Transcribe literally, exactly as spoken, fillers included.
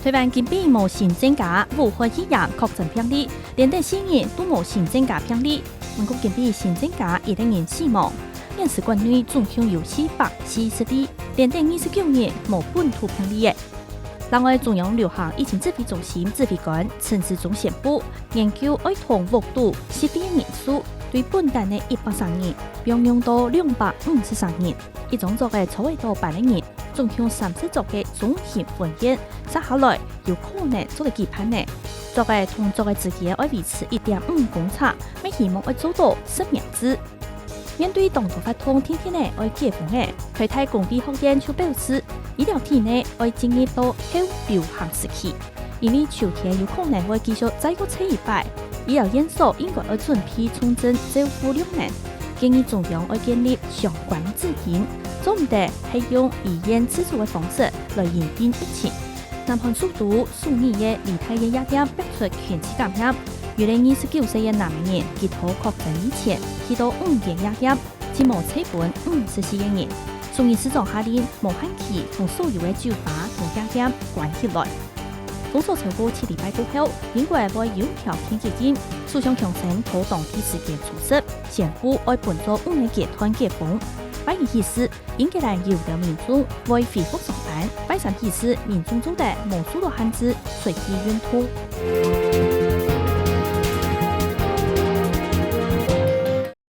台灣今晡無新增加武漢肺炎確診病例，連等四日都無新增加病例。毋過今晡新增加一個人死亡，現時國內總共有四百四十例，連等二十九日無本土病例个。另外，中央流行疫情指揮中心指揮官陳時中宣布，研究愛同屋肚實地个人數對本旦个一百三人，放量到兩百五十三人。一張桌仔坐會到八個人，總共三十桌个中型婚宴，續下來有可能做得舉辦呢。桌仔同桌仔之間愛維持一點五公尺，乜希望愛做到實名制。面對當多活動定定仔愛解封个，台大公衛學院就表示，醫療體系愛進入到後流行時期，因為秋天有可能會繼續再過熱一擺，醫療院所應該愛準備重症照護量能，建議中央愛建立相關指引，做毋得係用醫院自主个方式來因應疫情。南韓首都首爾个梨泰院夜店爆出群聚感染，有個二十九歲个男人，佢在確診以前去到五間夜店，只無坐滿五十四個人。首爾市長下令無限期同所有个酒吧同夜店關起來。封鎖超過七禮拜過後，英國會有條件解禁，首相強生在當地時間初十宣布愛分做五個階段解封。拜二起始，英格蘭有兜民眾會恢復上班，拜三起始民眾做得無受到限制出去運動。